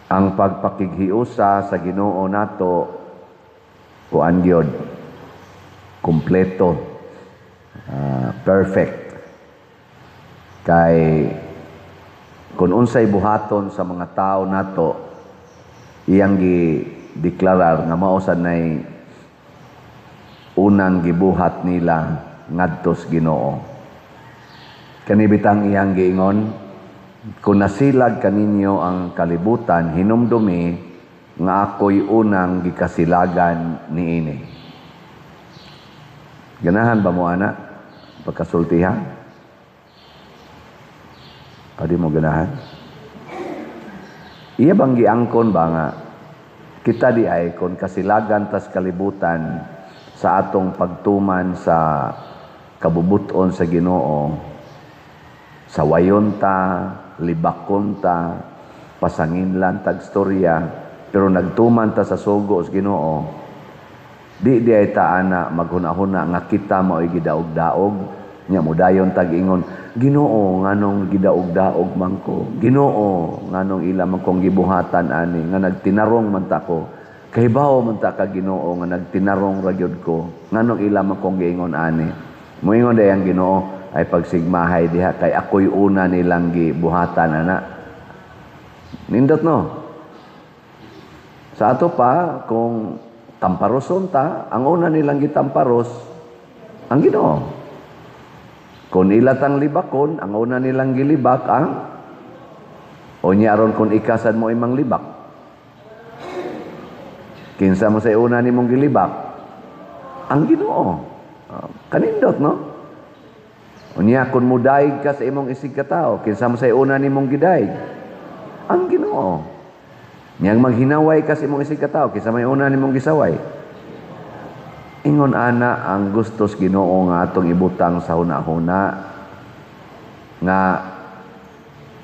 Ang pagpakighiusa sa Ginoo nato, kuan gyud, kumpleto, perfect. Kay kung unsay buhaton sa mga tao nato, iyang gi-deklarar nga mao sad nay unang gibuhat nila ngadto sa Ginoo. Kani bitang iyang giingon, "Kung nasilag kaninyo ang kalibutan, hinumdumi nga ako'y unang gikasilagan niini." Ganahan ba mo ana pagkasultihan? Adi mo ganahan? Iya bang giangkon ba nga kita di ay kung kasilagan tas kalibutan sa atong pagtuman sa kabubuton sa Ginoo, sawayon ta, libakon ta, pasanginlan tag storya, pero nagtuman ta sa sugo sa Ginoo, di di ay ta ana maghuna-huna nga kita mao'y gidaog-daog nya modayon tag ingon, "Ginoo, nganong gidaog-daog man ko? Ginoo, nganong ila man kong gibuhatan ani nga nagtinarong man ta ko? Kahibaw man ta ka, Ginoo, nga nagtinarong ra gyud ko. Nganong ila man kong giingon ani?" Moingon day ang Ginoo, "Ay, pagsigmahay diha kay ako'y una nilang gibuhatan ana." Nindot, no? Sa ato pa, kung tamparoson ta, ang una nilang gitamparos ang Ginoo. Kung ila tang libakon, ang una nilang gilibak ang o niya. Aron kung ikasan mo imang libak, kinsa mo sa una nimong gilibak? Ang Ginoo. Kanindot, no? Unya kung mudaig ka sa imong isig katao, kinsa mo sa una nimong gidaig? Ang Ginoo. Niyang maghinaway ka sa imong isig katao, kinsa may una nimong gisaway? Ingon ana ang gustos Ginoo nga atong ibutang sa huna-huna nga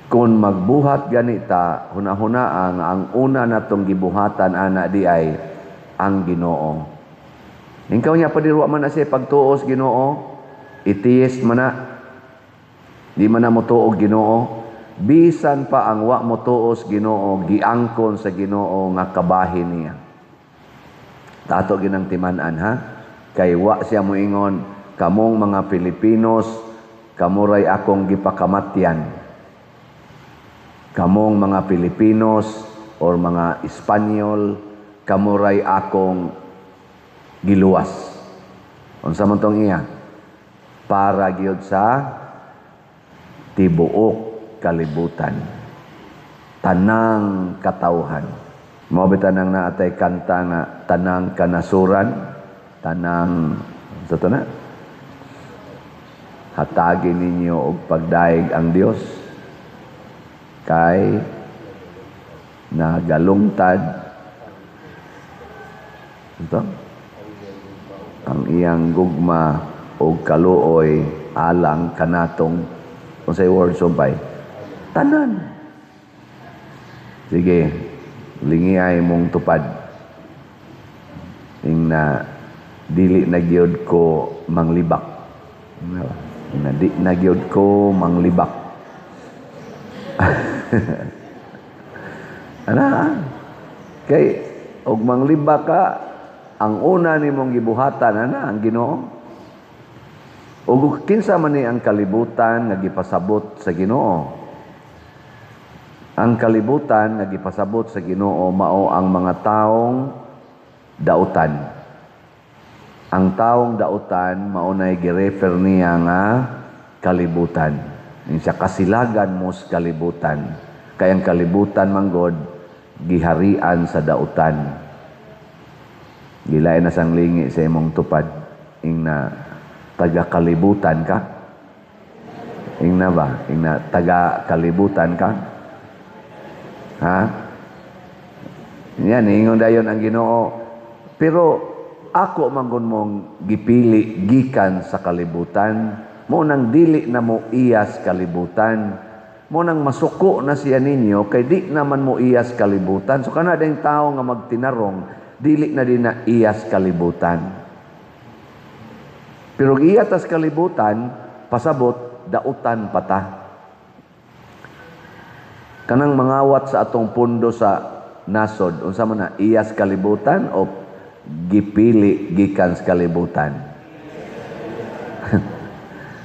kung magbuhat ganita, huna-huna ang una natong gibuhatan ana di ay ang Ginoo. Ikaw niya padirwa man na siya pagtuos Ginoo, atheist man na, di man na mo tuog Ginoo, bisan pa ang wa mo tuos Ginoo, giangkon sa Ginoo nga kabahin niya. Tato ginang timan-an, ha, kay wa siya moingon, "Kamong mga Pilipinos, kamuray akong gipakamatyan. Kamong mga Pilipinos or mga Espanyol, kamuray akong giluwas." Unsa man tong iya? Para gyud sa tibuok kalibutan. Tanang katawhan. Mao bitaw nang naatay kanta nga tanang kanasuran, tanang sa to na. Hatagi ninyo og pagdaig ang Dios kay nagalungtad ito ang iyang gugma og kaluoy alang kanatong, unsay word sumpay, tanan. Sige, lingiay mong tupad ing na dili na gyud ko manglibak, na di na gyud ko manglibak ana, kay og manglibak ka, ang una nimong gibuhatan ana ang Ginoo. Ug kinsa man ni ang kalibutan nga gipasabot sa Ginoo? Ang kalibutan nga gipasabot sa Ginoo mao ang mga taong dautan. Ang taong dautan mao nay girefer niya nga kalibutan. Siya kasilagan mo sa kalibutan. Kay ang kalibutan manggod giharian sa dautan. Gilay na sang lingi sa imong tupad. Ing na taga kalibutan ka. Ing na ba? Ing na taga kalibutan ka? Ha? Yan, ingon dayon ang Ginoo. "Pero ako mangun mong gipili gikan sa kalibutan, mo nang dili na mo iyas kalibutan. Mo nang masuko na siya ninyo kay di naman mo iyas kalibutan." So kana ding tao nga magtinarong, dili na din na iyas kalibutan. Pero iya tas kalibutan, pasabot, dautan pata. Kanang mangawat sa atong pundo sa nasod, unsa man na, iyas kalibutan o gipili gikan sa kalibutan?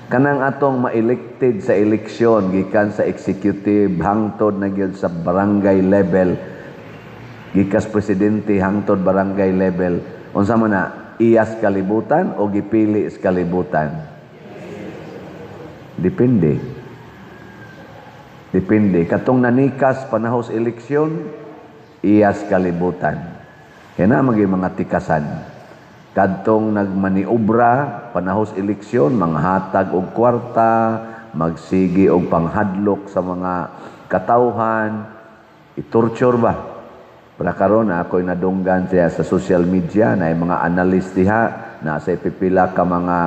Kanang atong ma-elected sa eleksyon gikan sa executive hangtod na gyud sa barangay level, gikas presidente hangtod barangay level, unsa man na, iyas kalibutan o gipili sa kalibutan? Depende. Depende. Katong nanikas panahos eleksyon, iyas kalibutan. Kaya na maging mga tikasan. Kadtong nagmaniobra panahos eleksyon, manghatag og kwarta, magsigi og panghadlok sa mga katawhan, i-torture ba? Para karon ako'y nadunggan siya sa social media na mga analyst diha na sa pipila ka mga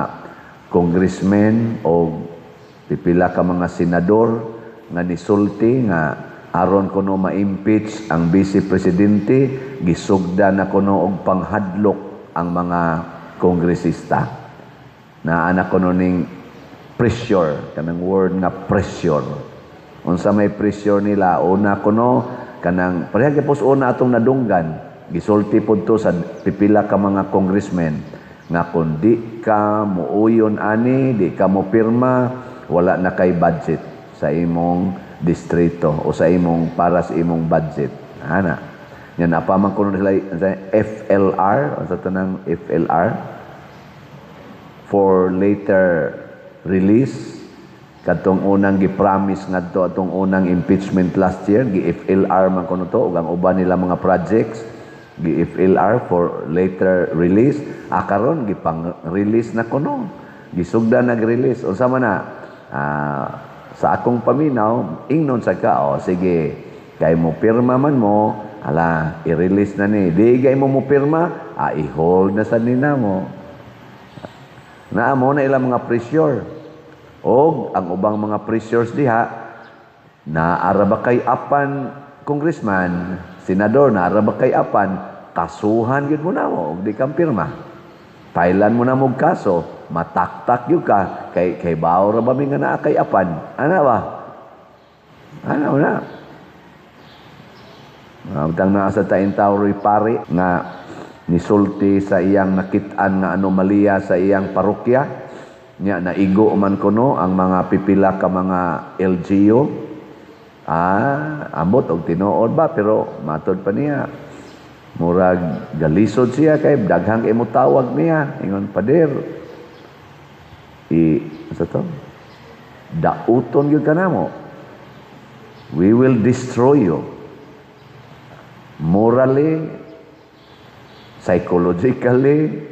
congressmen o pipila ka mga senador nga nisulti nga aron kuno ma-impeach ang vice presidente, gisugda na kuno og panghadlok ang mga kongresista. Na ana kuno ning pressure, kanang word nga pressure. Unsa may pressure nila? Una kuno kanang pareha gyud una atong nadunggan, gisulti pud to sa pipila ka mga congressmen nga kung di ka muuyon ani, di ka mo pirma, wala na kay budget sa imong distrito o sa imong para sa imong budget. Ana. Yan apa man kuno sila sa FLR, unsa to nang FLR, for later release, kadtong unang gi-promise ngadto atong unang impeachment last year, gi FLR man kuno to ug ang uban nila mga projects gi FLR, for later release. Ah, karon gipang-release na kuno, gisugda nag-release. Unsa man na? Ah, sa akong paminaw, ingnon sa ka, "Oh, sige, kay mo pirma man mo, ala, i-release na ni." Di gay mo pirma, ah, i-hold na sa nina mo. Naa mo na ilang mga pressure. Og ang ubang mga pressures diha, naara ba kay apan congressman, senador, naara ba kay apan, kasuhan gyud mo na mo og di kang pirma. Pailan mo na mo kaso, mataktak gyud ka kay kay bawo ra ba mi nga naa kay apan. Ana ba? Ana na. Butang naa sa taing tao pari nga nisulti sa iyang nakit-an nga anomalya sa iyang parokya nya, naigo man kuno ang mga pipila ka mga LGU. Ah, ambot og tinuod ba, pero matod pa niya, murag galisod siya kay daghang kay tawag niya, ingon, "Pader, i sa to dauton gyud kanamo. We will destroy you morally, psychologically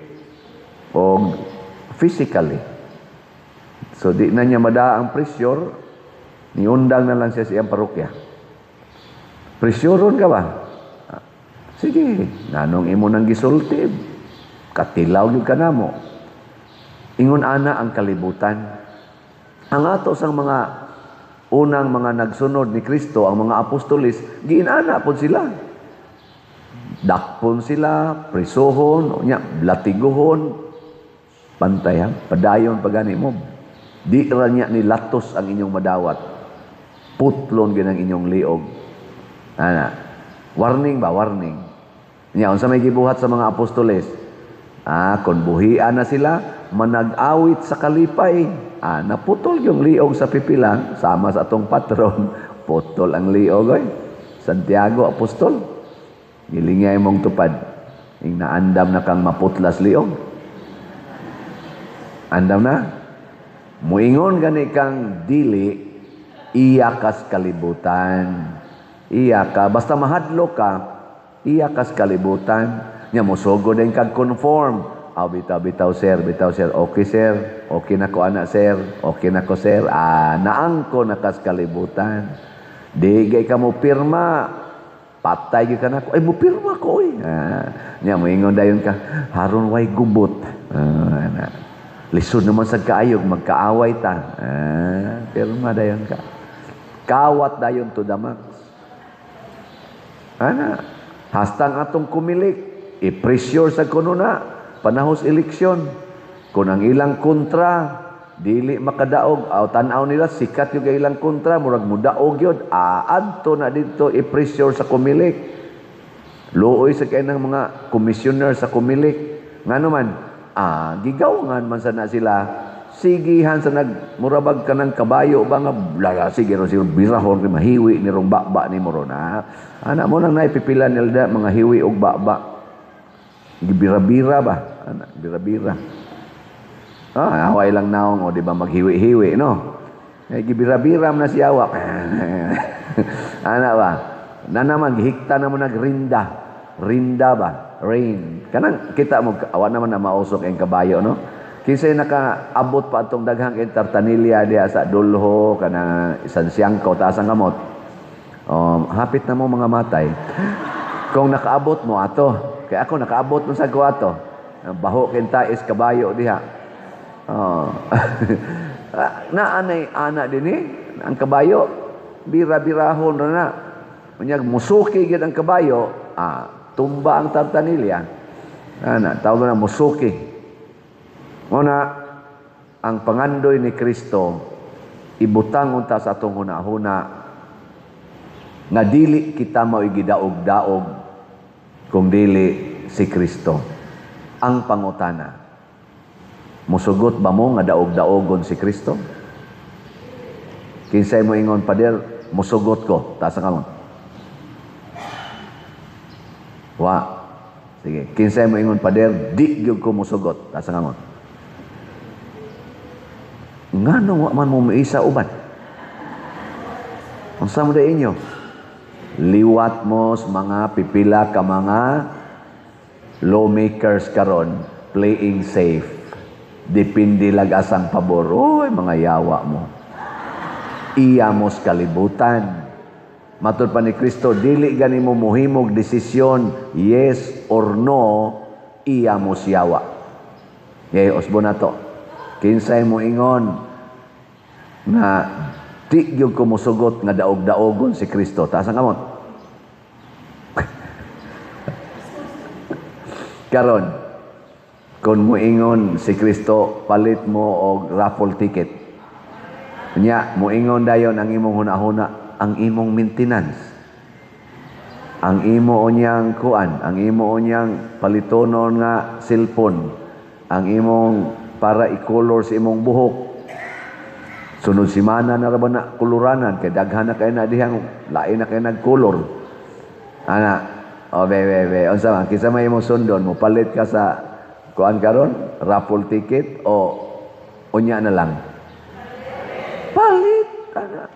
o physically." So di na niya madaa ang pressure, niundang na lang siya sa iyang parokya. Pressureon ka ba? Ah, sige, nganong imo nang gisulti? Katilaw gyud ka namo. Ingon ana ang kalibutan. Ang ato sang mga unang mga nagsunod ni Kristo, ang mga apostolis, giinana pod sila. Dakpon sila, prisuhon, nya, latiguhon, pantay ha, padayon pagani mo. Di ra niya ni latos ang inyong madawat. Putlon gyud ang inyong liog. Ana. Warning ba? Warning. Nya, unsa may gibuhat sa mga apostoles? Ah, kung buhian na sila, manag-awit sa kalipay. Ah, naputol yung liog sa pipila, sama sa atong patron. Putol ang liog, oy. Santiago Apostol. Gilingay mong tupad. Ing naandam na kang maputlas liog. Andam na? Muingon gani kang dili, iya kas kalibutan. Iya ka, basta mahadlo ka, iya kas kalibutan. Nya mosugo din kag conform. Ah, bitaw, bitaw, sir, bitaw, sir. Okay, sir. Okay na ko, ana, sir. Okay na ko, sir. Ah, naangko na kas kalibutan. Di gay ka mo pirma, patay gyud ka nako. Ay, mo pirma ko, oy. Ah, nya moingon dayon ka, haron way gubot. Ah, ana. Lisod naman sa kaayog, magkaaway ta. Ah, pirma dayon ka. Kawat dayon to the max. Ana, hastang atong kumilik, i-pressure sa kuno na, panahos eleksyon. Kung ang ilang kontra, Dili makadaog aw tan-aw nila sikat yung ilang kontra, murag mudaog yun, aadto na dito i-pressure sa Comelec. Luoy sa kay ng mga commissioner sa Comelec, ngano man gigawangan man sana sila, sigihan sa nag murabag ka ng kabayo ba nga lala, sige ron siguro birahon kay mahiwi ni rong baba ni mo ron, ana mo nang naipipila nila mga hiwi og baba, gibira-bira ba ana, bira-bira. Away lang naong o di ba maghiwi-hiwi, no? Eh, gibira-bira na siya awa. Ana ba? Na naman gihikta na mo nagrinda. Rinda ba? Rain. Kanang kita mo awa naman na mausok ang kabayo, no? Kinsay nakaabot pa atong daghang tartanilya diha sa Dulho kana Sansiangko, taas ang kamot. Hapit na mo mga matay. Kung nakaabot mo ato, kay ako nakaabot mo sa ato. Baho kinta is kabayo diha. Oh. Naanay ana din eh ang kabayo, bira-birahon ra na. Unyag musuki gyud ang kabayo, tumba ang tartanilya. Ana, tawag na musuki. Muna ang pangandoy ni Kristo ibutang unta sa atong hunahuna nga dili kita mao'y gidaog-daog kung dili si Kristo. Ang pangutana, musugot ba mo nga daog-daogon si Kristo? Kinsay mo ingon, "Pader, musugot ko"? Taas ang kamot. Wa. Sige. Kinsay mo ingon, "Pader, di gyud ko musugot"? Taas ang kamot. Ngano wa man mo miisa uban? Unsa mo inyo? Liwat mo sa mga pipila ka mga lawmakers karon, playing safe. Depende lag asang pabor. Oy, mga yawa mo. Iya mos kalibutan. Matud pa ni Kristo, dili gani mo mohimog desisyon yes or no, iya mos yawa. Yay, usbo na to. Kinsay mo ingon nga di gyud ko mosugot nga daog-daogon si Kristo? Taas ang kamot. Karon, kung moingon si Kristo, palit mo og raffle ticket. Nya, moingon dayon ang imong hunahuna, ang imong maintenance. Ang imo unyang kuan, ang imo unyang palitonon nga cellphone, ang imong para i-color sa imong buhok. Sunod simana na ra ba na kuluranan kay daghan na kay na dihang lain na kay nagkulor. Ana, o be be be, unsa man kinsa may imong sundon, mo palit ka sa kuan karon, raffle ticket o unya na lang? Palit ana.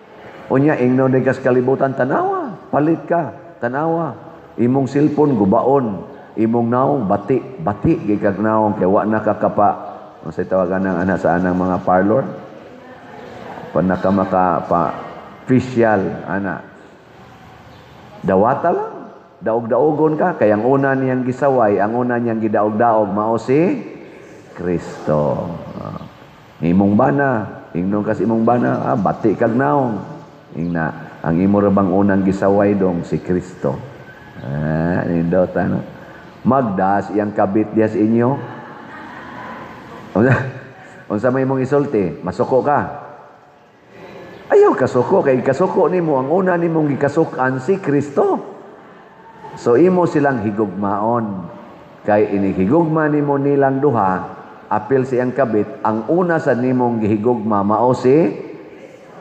Unya ingnon day kas kalibutan, tanawa, palit ka, tanawa. Imong cellphone gubaon, imong naong bati, bati gyud kag naong kay wa na ka kapa, unsay tawagan ng ana sa anang mga parlor? Panaka maka pa facial ana. Dawata lang. Daog-daogon ka kay ang una niyang gisaway, ang una niyang gidaog-daog mao si Kristo. Imong bana, ingnon kas imong bana, bati kag naong. Ingna, ang imo ra bang unang gisaway dong si Kristo. Nindot ano. Magdas iyang kabit diha sa inyo. Unsa may imong isulti? Masuko ka. Ayaw kasuko kay kasuko nimo ang una nimong gikasukan si Kristo. So imo silang higugmaon. Kay inihigugma nimo nilang duha, apil siyang kabit, ang una sa nimong gihigugma mao si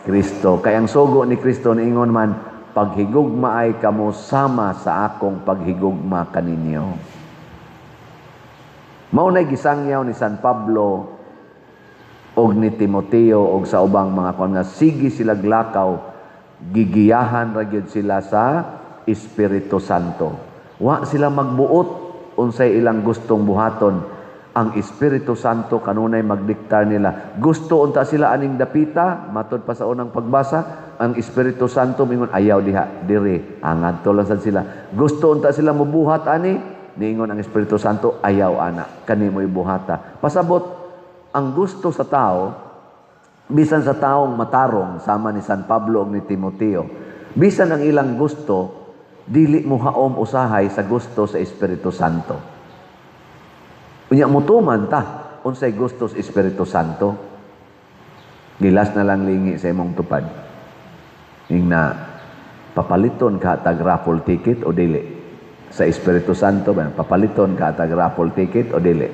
Kristo. Kay ang sugo ni Kristo niingon man, paghigugma ay kamo sama sa akong paghigugma kaninyo. Mao nay gisangyaw ni San Pablo og ni Timoteo og sa ubang mga kuan nga sige sila glakaw, gigiyahan ra gyud sila sa Espiritu Santo. Wa sila magbuot unsay ilang gustong buhaton. Ang Espiritu Santo kanunay magdiktar nila. Gusto unta sila aning dapita, matod pa sa unang pagbasa, ang Espiritu Santo mingon ayaw diha, diri, angadto lang sad sila. Gusto unta sila mobuhat ani, niingon ang Espiritu Santo ayaw ana, kanimoy buhata. Pasabot ang gusto sa tao, bisan sa taong matarong sama ni San Pablo ug ni Timoteo, bisan ang ilang gusto dili mo haom usahay sa gusto sa Espiritu Santo. Unya mutuman ta unsay gusto sa Espiritu Santo. Gilas na lang lingi sa imong tupad. Ing na papaliton ka tag raffle ticket o dili? Sa Espiritu Santo ba, papaliton ka tag raffle ticket o dili?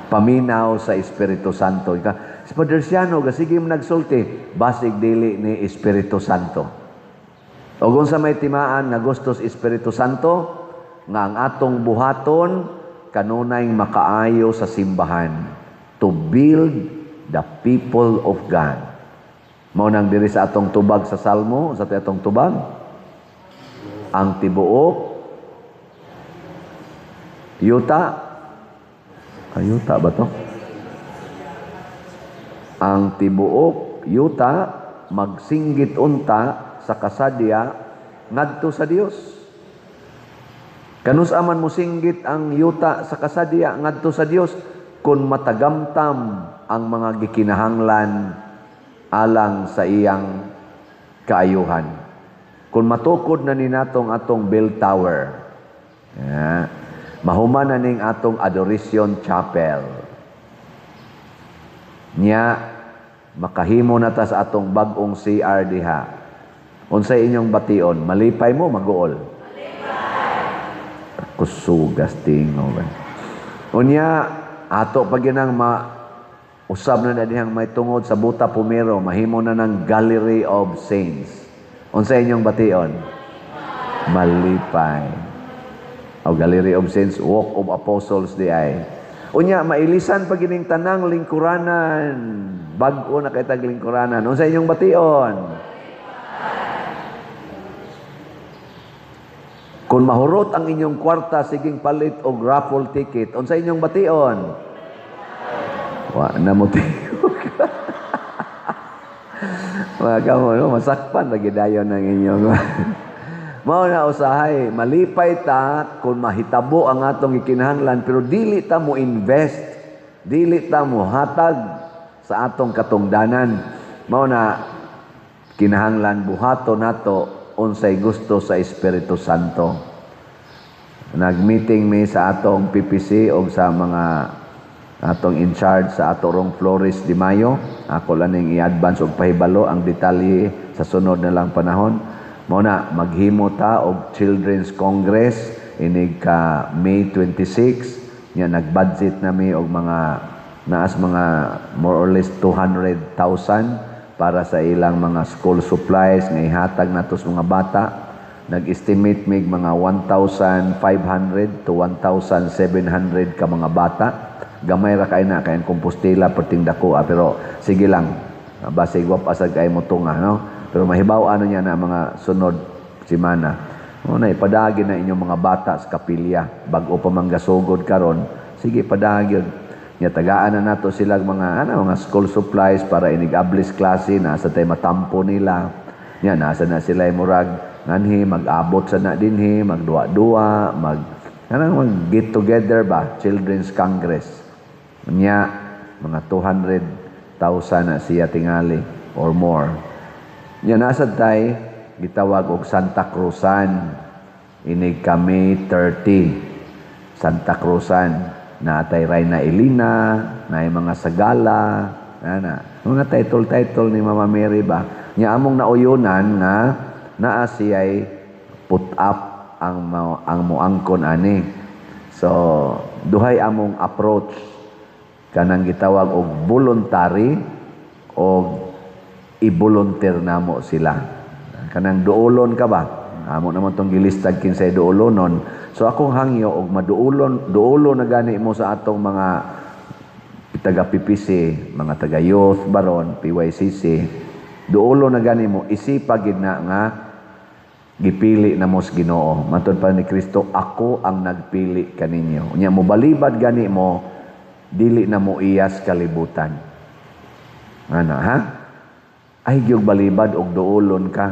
Paminaw sa Espiritu Santo. Ka, si Padre Siano, sige mo nagsulti, basig dili ni Espiritu Santo. O kung sa may timaan nga gusto sa Espiritu Santo, nga ang atong buhaton, kanunay makaayo sa simbahan to build the people of God. Mao nang diri sa atong tubag sa Salmo, sa atong tubag, ang tibuok yuta, ayuta ba to? Ang tibuok yuta magsinggit unta sa kasadya ngadto sa Dios. Kanus aman mosinggit ang yuta sa kasadya ngadto sa Dios kung matagamtam ang mga gikinahanglan alang sa iyang kaayuhan. Kung matukod na ni natong atong bell tower, yeah, mahuman na ning atong Adoration Chapel. Nya makahimo na ta sa atong bag-ong CR diha. Unsay inyong bation, malipay mo maguol? Malipay. Kusugas tingo ba. Unya ato pa ginang ma usab na na dihang may tungod sa Buta Pumero, mahimo na ng Gallery of Saints. Unsay inyong bation? Malipay. O Gallery of Saints, Walk of Apostles di ay. Unya mailisan pa gining tanang lingkuranan. Bag-o na kay tag lingkuranan. Unsa inyong bation? Kung mahurot ang inyong kwarta siging palit og raffle ticket, unsa inyong bation? Wa na mo tingog. Mga kamo, no? Masakpan lagi dayon ang inyong. Mao na usahay, malipay ta kung mahitabo ang atong gikinahanglan, pero dili ta mo invest, dili ta mo hatag sa atong katungdanan. Mao na kinahanglan buhato nato unsay gusto sa Espiritu Santo. Nag-meeting mi sa atong PPC og sa mga atong in charge sa atorong Flores de Mayo. Ako lang ning i-advance og pahibalo ang detalye sa sunod na lang panahon. Mao na maghimo ta og Children's Congress inig ka May 26. Nya nag-budget na mi og mga naas mga more or less 200,000 para sa ilang mga school supplies nga ihatag nato sa mga bata. Nag-estimate mig mga 1,500 to 1,700 ka mga bata. Gamay ra kay na kay ang Compostela perting dako, pero sige lang, basig wa pa sad kay mo tunga, no? Pero mahibaw ano niya na mga sunod semana. O na ipadagi na inyong mga bata sa kapilya bag-o pa man gasugod karon, sige padagi. Nya tagaan na nato sila mga ano, mga school supplies para inig-ablis klase na sa tay matampo nila. Nya nasa na sila murag nganhi mag-abot sa na dinhi, magduwa-duwa, mag kanang mag get together ba, Children's Congress. Nya mga 200,000 na siya tingali or more. Nya nasa tay gitawag og Santa Cruzan inig kami 30. Santa Cruzan na atay Reyna Elena, na mga sagala, ana, mga title-title ni Mama Mary ba. Nya among nauyunan nga naa siya'y put up ang moangkon ani. So duhay among approach kanang gitawag og voluntary og i-volunteer namo sila. Kanang duolon ka ba? Amo naman tong gilistag kinsay duolonon. So akong hangyo og maduolon, duolo na gani mo sa atong mga taga PPC, mga taga youth baron, PYCC, duolo na gani mo, isipa gid na nga gipili na mo sa Ginoo. Matod pa ni Kristo, ako ang nagpili kaninyo. Unya mo balibad gani mo, dili na mo iyas kalibutan. Ano, ha? Ay gyud balibad og duolon ka.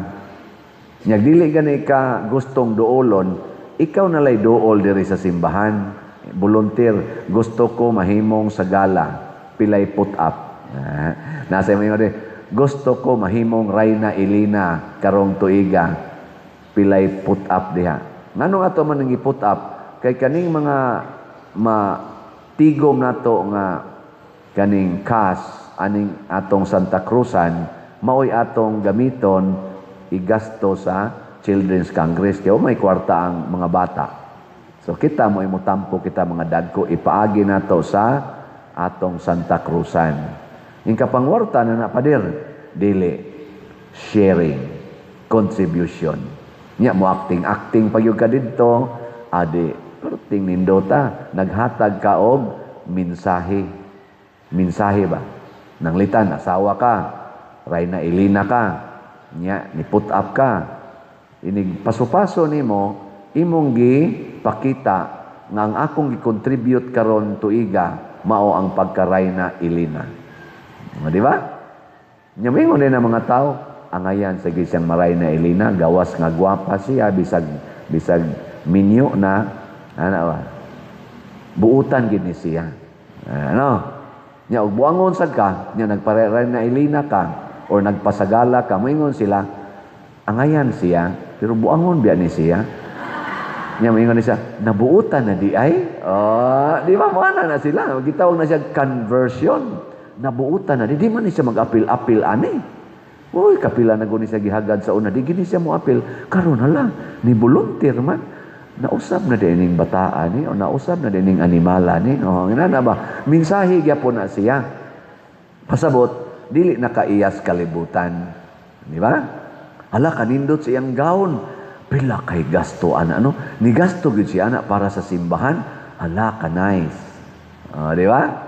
Nya dili gani ka gustong duolon, ikaw na lay duol diri sa simbahan. Volunteer, gusto ko mahimong sagala, pilay put up. Nasa mo yun, gusto ko mahimong Reyna Elena karong tuiga, pilay put up diha. Nganong ato man nang i-put up? Kay kaning mga matigom nato nga kaning cast aning atong Santa Cruzan maoy atong gamiton igasto sa Children's Congress kay may kwarta ang mga bata. So kita mo imutampo, kita mga dagko, ipaagi nato sa atong Santa Cruzan. Yung kapangwarta na na, pader, dili sharing, contribution. Nya mo acting acting pagyud ka didto, adi perting nindota, naghatag ka og mensahe. Mensahe ba? Nanglitan asawa ka, Rayna Elena ka, nya ni put up ka. Inig paso-paso nimo, imong gi pakita nga ang akong gi-contribute karon tuiga mao ang pagka-Rayna Elena. O, di ba? Nya mingon din ang mga tao, angayan sa siyang Marayna Elena, gawas nga gwapa siya, bisag bisag minyo na, ano ba? Buutan gid ni siya. Ano? Nya og buangon sad ka, nya nagpa-Rayna Elena ka or nagpasagala ka, moingon sila, angayan siya, pero buangon biya ni siya. Nya moingon ni siya, nabuutan na di ay? Oh, di ba mo na sila? Gitawag na siya conversion. Nabuutan na di, di man ni siya mag-apil-apil ani. Uy, kapila na guni siya gihagad sa una, di gini siya mo apil. Karon hala, ni volunteer man. Nausab na din ning bataan ni o nausab na din ning animala ni. Oh, ngana na ba? Mensahe gyapon na siya. Pasabot, dili na kaiyas kalibutan. Di ba? Hala, kanindot sa iyang gown. Pila kay gasto ana, ano? Ni gasto gyud siya ana para sa simbahan. Hala ka nice. Oh, di ba?